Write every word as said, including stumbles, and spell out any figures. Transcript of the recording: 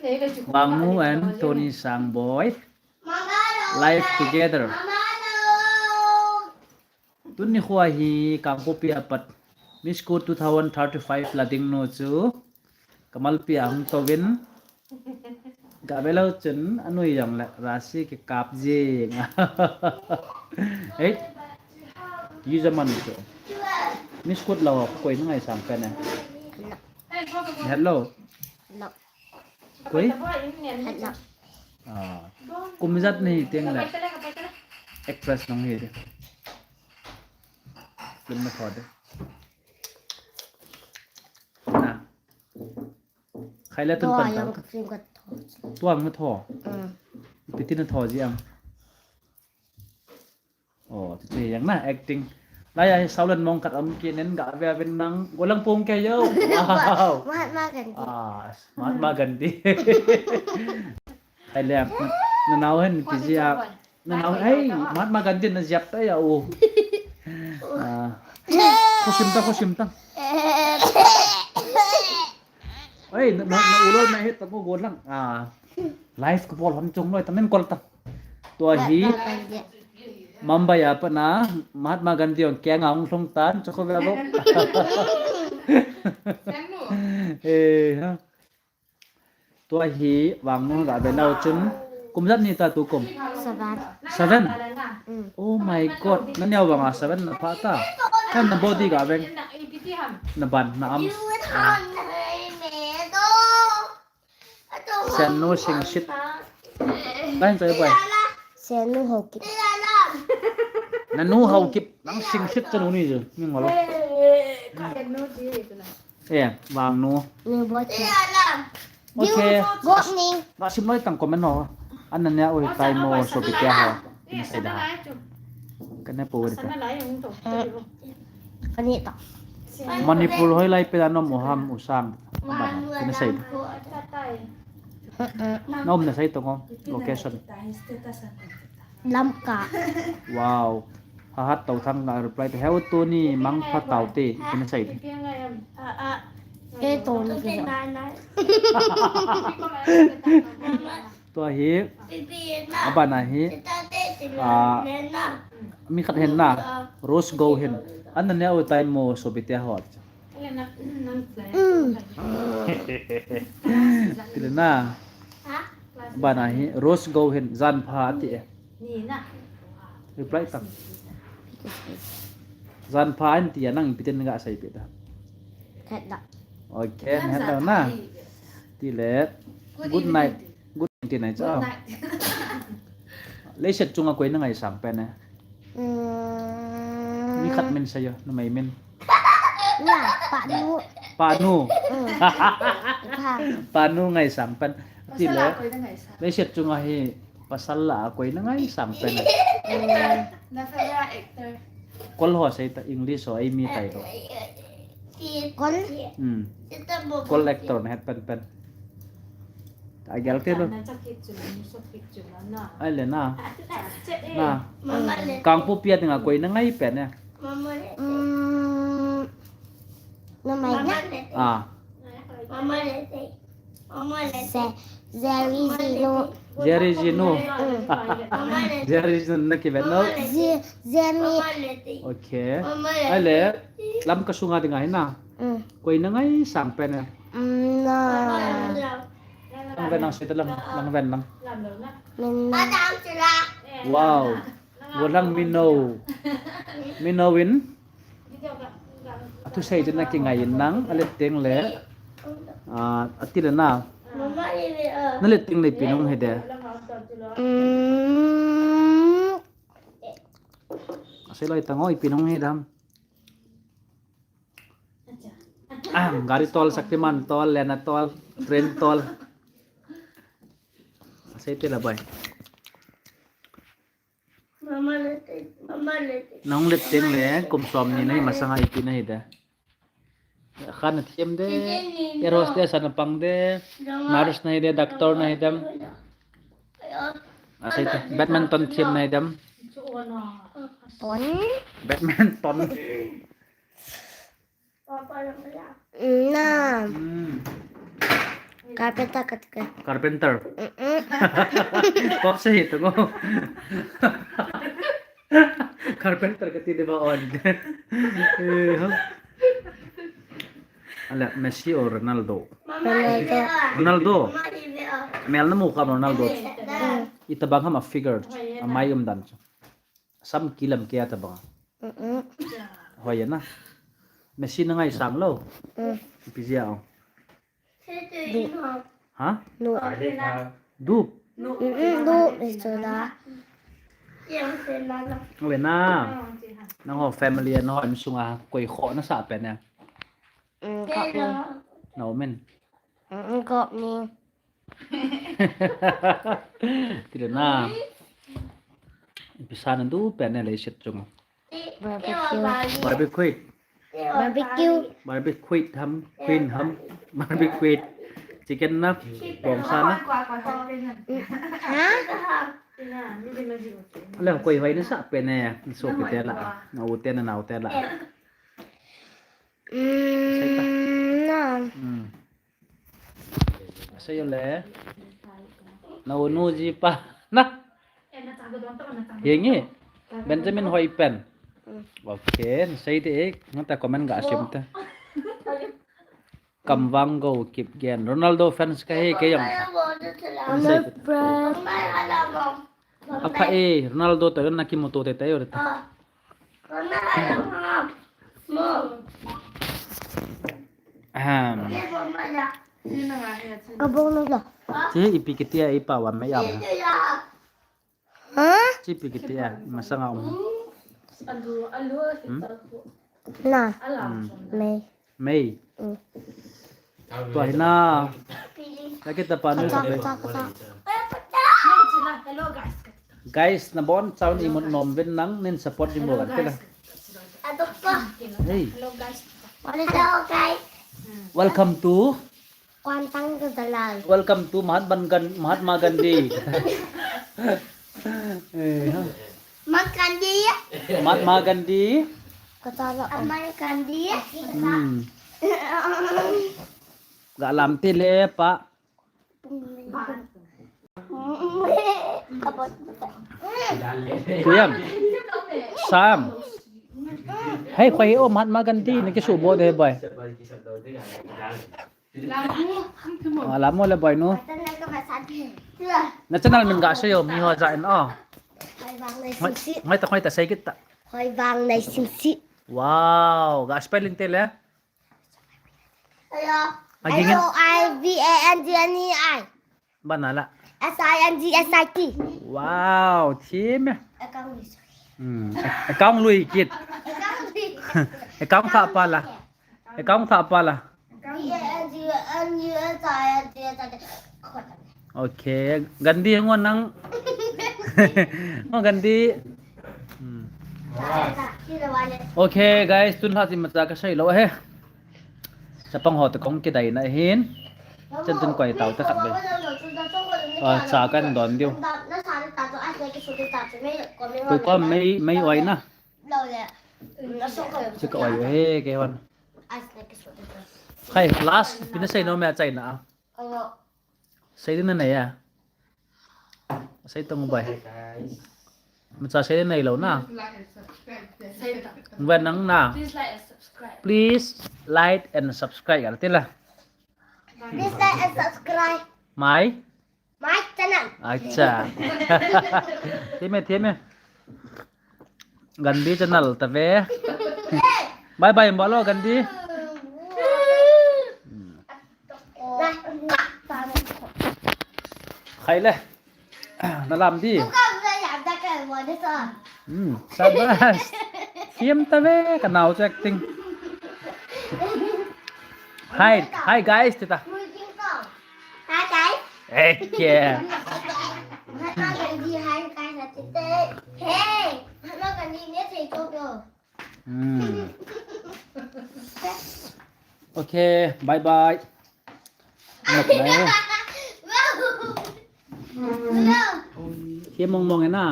Vangnu and Tony Sangboi live together. Tuni khoa hi Kangpokpi apat Miss Ko two thousand thirty-five la ding nu chu kamalpi a hung tou vin. Gave lou chun anui jong le rasi kikap jing. Hei, ti jaman chu. Miss Ko lou a koi na ngaisang pen e. Hello. Koi? Ah. Kum ijat nahi teng le actress nahung hi de. Film na tho de. Na. Khai le tun pan ta. Tua na tho. Ipi ti na tho ji am. Oh, ti ti jang na acting. Lai ai Saulen mong khat am ki nen gave vin nang golang pong ke yo. Wow. Mahatma Gandhi. Ah, Mahatma Gandhi. Hai le na nau hen ti ji a. Na nau hei Mahatma Gandhi na jap ta ya u. Ah. Khosim ta, khosim ta. Oi, na na ulol na het ta ko golang. Ah. Live ko bol hon chung noi ta nen kol ta. Tua hi Mumbai a pat na Mahatma Gandhi ong keng a hung lhung tan chokho ve bo. Eh, ha. Tua hi Vangnu gave lou chun kum ijat nahi ta tu kum. Seven. Seven. Oh my God. Na neo vang a seven na pha ta. Kan na body gave. Na ban na am. Sen nu singsit. Lain choi bai. Sen nu Haokip. Na nu Haokip. Nang singsit chanu ni je. Ni ngalo. Eh, Vangnu. Ni bo. Okay. Go ni. Ba sim loi tang comment ho. An na ne oi tai mo so bi tia ho. Ni sai da. Ka ne po wer ka. Ani ta. Manipur hoi lai pe da nom u ham u sang. Ba, ka ne sai da. Nom na sai to ngo. Location. Lamka. Wow. Hahat tau thang na reply te. Heu Tony mangpha tau te. Ka ne sai da. Ke Tony ke. Tua hi, abana hi, ah, mi khat hin na, Rose Go hin. An na ne u tai mo so bi tia ho. Ti le na. Abana hi, Rose Go hin, jan pha ti e. Reply tang. Jan pha an ti a nang ipi tin ga sai pe da. Khat da. Okay, hello na. Ti le. Good night. Good night ti nai cha. Leiset chunga koi na ngaisang pen e. Mi khat min sa yo, numei min. Na, Pa Nu. Pa Nu. Pa Nu ngaisang pen. Ti le. Leiset chunga hi pasal la koi na ngaisang pen e. Na favorite actor. Kol ho sei ta English ho ei mi tai ho. Kol. Hmm. Kol actor na het pen pen. Ta gel te lo. Ai le na. Na. Kangpokpi a dinga koi na ngai pen e. Hmm. Numei na. Ah. Jerry Jinu. Jerry Jinu. Jerry Jinu na kivet no. Jerry. Okay. Ai le, Lamka sunga dinga hi na. Koi na ngaisang pen e. Na. Lang ven lang sei ta lang, lang ven lang. Min na. Wow. Golang mino. Mino in. Athusei chu na kingai in nang, a let teng le. Ah, ati le na. Na let teng le ipi nahung hi de. Asei loi tang o ipi nahung hi dam. Ah, gari tol, Shaktiman tol, Lena tol, train tol. Asei te la bai. Nahung let teng le, kum som ni nahi masanga ipi nahi de. Khan na thiam de, air hostess ana pang de, nurse nahi de, doctor nahi dem. Asei te, badminton thiam nahi dem. Ton. Badminton. Na. Hmm. Carpenter kati kei. Carpenter. Mm-mm. Kop se hi tu mo. Carpenter kati de ba on. Eh, ha. Ala, Messi or Ronaldo? Ronaldo. Ronaldo. Mel na mu ka Ronaldo. Mm. Itabang ham a figure, amai um dan chu. Sam kilam ke ata bang. Mm-mm. Hoi na. Messi na ngai sang lo. Mm. Ipi jia o. Ha? No. Dup. Mm-mm, dup, isu la. Ove na. Nangho family, nangho insunga koi kho nasah pen e? Mm, kop ni. Na umin. Mm, kop ni. Tile na. Ipi sa nadu pen e leiset chunga? Barbecue. Barbecue. Barbecue. Barbecue ham, queen ham. Barbecue. Chicken na, bongsa na. Ha? Ale koi hoi nasah pen e, sopi te la. Na u te na nao te la. Mm, na. Mm. Seiyo le. Na u nu ji pa na. Hingi. Benjamin hoi pen. Mm. Okay, sei te ek. Nata comment ga sim te. Kamvang go Kipgen. Ronaldo fans kahi kei jong. Sei te. Apha e, Ronaldo toh nakimuto teitei o te. Ahem. Abong na la. Che ipi kiti a ipa wa me ya. Ha? Che ipi kiti a masanga um. Alu, alu, hmm? Na. Hmm. Mei. Mei. Mm. Tua hi na. Ka kita pa nu. Kacha, kacha, kacha. Guys, nabon chauvin imut nom uvin nang nin support jing uvin tila. Hey. Hello guys. Welcome to Kuantang Dalal. Welcome to Mahatma Gan-, Mahatma Gandhi. Eh, ha. Mahatma Gandhi. Mahatma Gandhi. Kacha la. Mahatma Gandhi. Hmm. Ga lam te le pa. Tuyam. Sam. Hey, khoi o Mahatma Gandhi, nakisu bo de boy. Ah, lamu le boy nu. Na channel min ga seiyo, miho ja in o. Mai, mai ta, mai ta, sei kit ta. Hoivang Naisingsi. Wow, ga spelling te le. Hello. Aging in. S O I V A N G N E I. Bana la. S I N G S I T. Wow, team. Account lui. Hmm, account lui kit. Account lui. Account kha pa la. Account kha pa la. V A N G N U S I N G S I T. Okay, Gandhi ngo nang. Ngo Gandhi. Hmm. Okay, guys, tun lha imacha kasei lou ahi. Chapang ho toh kahung kidei na ahin. Chan tun koi tau ta khat ve. Ah, cha kan don diu. Koi kom mei, mei oi na. Chu ka oi u ahi, kei hon. Hai, last, ipi nasei nom e achaina a. Sei ding nanei a. Sei tong boy. Macha sei ding neilou na. Ven nang na. Please like and subscribe. Gal tila. Please like and subscribe. My? My channel. Acha. Theme, theme. Gandhi channel ta ve. Bye bye bolo Gandhi. Khai le. Na lam di. Hmm, sabas. Thiem ta ve, ka nao chu acting. Hi, hi guys, tita. Hi guys. Eke. Mahatma Gandhi, hi guys, tita. Hey, Mahatma Gandhi ne thei chok lo. Hmm. Okay, bye bye. Amat na e. Thiem mong mong e na.